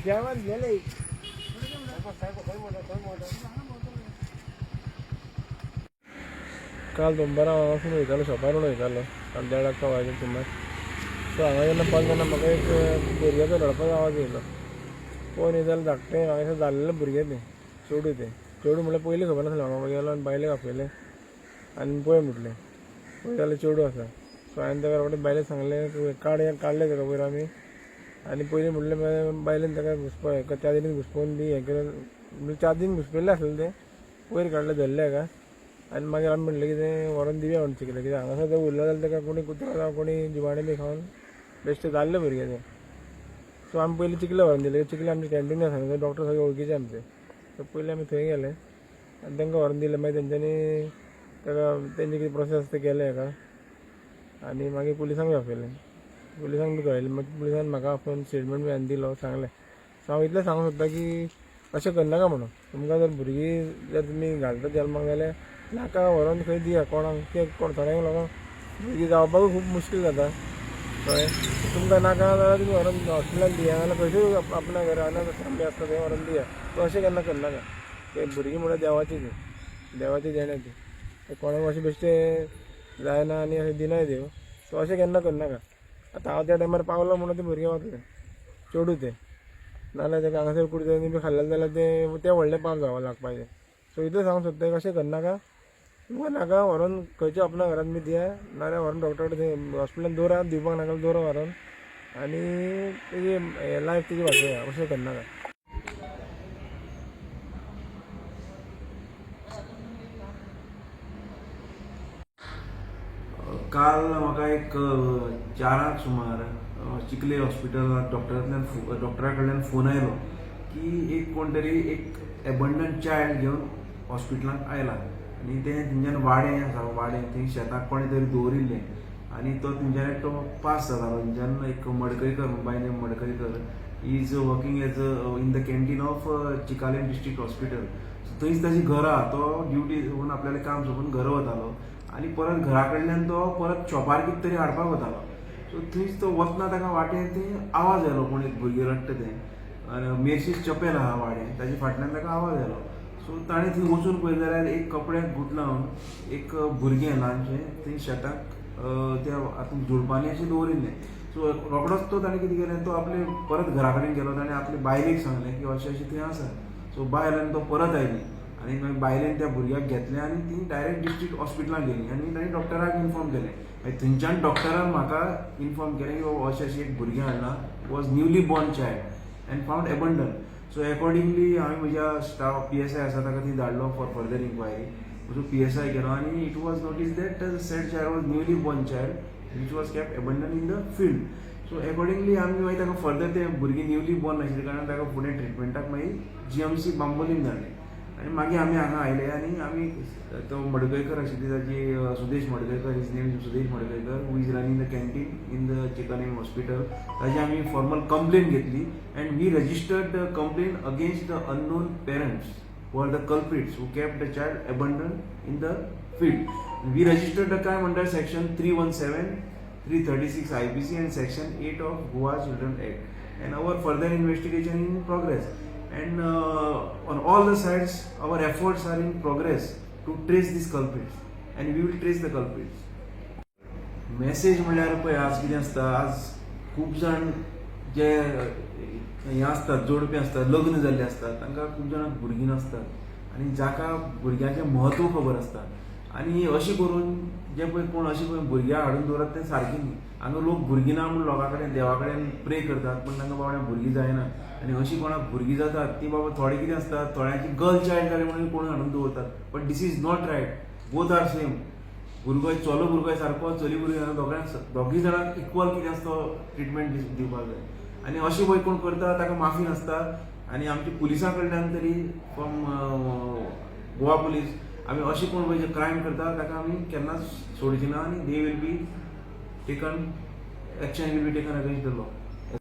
जेवण गेले. काल दोनपारां हांव हांगासून वयतालो, शॉपार वयतालो काल देडाक वरांचेर सुमार. सो हांगा जेन्ना पावलो तेन्ना म्हाका एक भुरग्याचो रडपाचो आवाज येयलो. पळोवन येयलो जाल्यार धाकटें हांगासर जाल्लेलें भुरगें तें, चेडूं तें. चेडूं म्हणल्यार पयलीं खबर नासलें म्हाका. गेलो आनी बायलेक आपयलें आनी पळय म्हटलें. पळय जाल्यार चेडूं आसा. सो हांवें ताका रोखडें बायलेक सांगलें, काड काडलें ताका वयर आमी. आनी पयलीं म्हटलें बायलेन ताका घुसपा चादरीन घुसपोवन बी हें केलें. म्हणजे चादरीन घुसपयल्लें आसलें तें. वयर काडलें, धरलें हाका आनी मागीर आमी म्हणलें कितें व्हरोन दिवया म्हणून चिखलें. कित्याक हांगासर जर उरलो जाल्यार ताका कोणी कुत्रो जावं कोणी जिवाणें बी खावन बेश्टें जाल्लें भुरगें तें. सो आमी पयलीं चिखलें व्हरोन दिलें. चिखलें आमचें कॅन्टीन आसा न्हू, डॉक्टर सगळे वळखीचे आमचे. सो पयलीं आमी थंय गेले आनी तांकां व्हरोन दिलें. मागीर तेंच्यांनी ताका तेंचे कितें प्रोसेस आसा तें केलें हाका आनी मागीर पुलिसांक बी आपयलें. पुलिसांक बी कळयलें. मागीर पुलिसान म्हाका आपोवन स्टेटमेंट बी हांवें दिलो, सांगलें. सो हांव इतलें सांगूंक सोदता की अशें करनाका म्हणून. तुमकां जर भुरगीं जर तुमी घालता जल्माक जाल्यार नाका व्हरोन खंय दिया कोणाक. ते कोण थोड्यांक लोकांक भुरगीं जावपाकूय खूब मुश्कील जाता, कळ्ळें. तुमकां नाका जाल्यार तुमी व्हरोन हॉस्पिटलान दिया, नाजाल्यार खंयसूय आपल्या घरा अनाथ आश्रम बी आसता थंय व्हरोन दिया. पूण अशें केन्ना करनाका. ते भुरगीं म्हणल्यार देवाची ती, देवाची देणें ती. कोणाक अशें बेश्टें जायना आनी अशें दिनाय देव. सो अशें केन्ना करनाका. आतां हांव त्या टायमार पावलो म्हणून तें भुरगें वाचलें, चेडूं तें. नाजाल्यार ताका हांगासर कुडचड्यांनी बी खाल्लें जाल्यार तें तें व्हडलें पाप जावं लागपाचें. सो इतलें सांगूंक सोदता, अशें करनाका. तुमकां नाका व्हरोन खंयच्या आपल्या घरांत बी दिया, नाजाल्यार व्हरोन डॉक्टरा कडेन हॉस्पिटलान दवरा, दिवपाक नाका जाल्यार दवरा व्हरोन आनी तेजी लायफ तेजी वाचया. अशें करनाका. काल म्हाका एक 4 सुमार चिखले हॉस्पिटलांत डॉक्टरांतल्यान, डॉक्टरा कडल्यान फोन आयलो की एक कोण तरी एक एबंडन चायल्ड घेवन हॉस्पिटलांत आयला आनी तें तेंच्यान वाडें आसा, वाडें थंय शेताक कोणें तरी दवरिल्लें आनी तो तेंच्यानी तो पास जातालो. तेंच्यान एक Madkaikar, by name Madkaikar, is working as in the canteen of Chicalim District Hospital. थंयच ताजी घरा. तो ड्युटी येवन आपल्यालें काम सोंपून घरा वतालो आनी परत घरा कडल्यान तो परत शॉपार कितें तरी हाडपाक वतालो. सो थंयच तो वतना ताका वाटेर ते आवाज आयलो, कोण एक भुरगें रडटा तें. आनी मेर्शीस चपेल आहा वाडें, ताजे फाटल्यान ताका आवाज आयलो. सो ताणें थंय वचून पळयलें जाल्यार एक कपड्याक गुटलावन एक भुरगें ल्हानशें थंय शेताक त्या हातूंत झुडपांनी अशें दवरिल्लें. सो रोखडोच तो ताणें कितें केलें, तो आपले परत घरा कडेन गेलो. ताणें आपले बायलेक सांगलें की अशें अशें थंय आसा. सो बायल आनी तो परत आयली आनी मागीर बायलेन त्या भुरग्याक घेतलें आनी ती डायरेक्ट डिस्ट्रिक्ट हॉस्पिटलांत गेली आनी तांणी डॉक्टराक इन्फॉर्म केलें. मागीर थंयच्यान डॉक्टरान म्हाका इन्फॉर्म केलें की बाबा अशें अशें एक भुरगें हाडलां, was newly born child and found abandon. So accordingly हांवें म्हज्या स्टाफ पीएसआय आसा ताका थंय धाडलो for further inquiry. So PSI गेलो आनी it was notice that the said child was newly born child which was kept abandon in the field. So accordingly आमी मागीर ताका फर्दर, ते भुरगीं न्यूली बॉर्न आशिल्ले कारणान ताका फुडें ट्रिटमेंटाक मागीर जीएमसी बांबोलीम धाडलें आनी मागीर आमी हांगा आयले आनी आमी तो मडकयकर आशिल्ली ताजी, Sudesh Madkaikar, his name is Sudesh Madkaikar, who is running the canteen in the Chicalim Hospital. ताजी आमी फॉर्मल कंप्लेन घेतली and we registered the complaint against the unknown parents who are the culprits who kept the child abandoned in the field. We registered the crime under section 317, 336 IPC and section 8 of Goa Children Act. And our further investigation in progress. And on all the sides, our efforts are in progress to trace these culprits. And we will trace the culprits. Message म्हणल्यार पळय, आज कितें आसता, आज खूब जाण जे हें आसतात, जोडपी आसतात, लग्न जाल्ले आसतात, तांकां खूब जाणांक भुरगीं नासतात आनी जाका भुरग्यांचें म्हत्व खबर आसता आनी अशें करून जे पळय कोण अशें पळय भुरग्याक हाडून दवरत तें सारकें न्ही. हांगा लोक भुरगीं ना म्हूण लोकां कडेन, देवा कडेन प्रे करतात, पूण तांकां बाबड्यांक भुरगीं जायना. आनी अशीं कोणाक भुरगीं जातात ती बाबा थोडे कितें आसता, थोड्यांची गर्ल चायल्ड जालें म्हणून कोण हाडून दवरतात, but this is not right. Both are same. भुरगो चलो भुरगो सारको, चली भुरगो, दोगांक दोगीय जाणांक इक्वल कितें आसता तो ट्रिटमेंट दिवपाक जाय. आनी अशें पळय कोण करता ताका माफी नासता. आनी आमच्या पुलिसां कडल्यान तरी, फ्रॉम गोवा पुलीस, आमी अशें कोण पळय जे क्रायम करता ताका आमी केन्नाच सोडची ना आनी they will be taken, action will be taken against the law.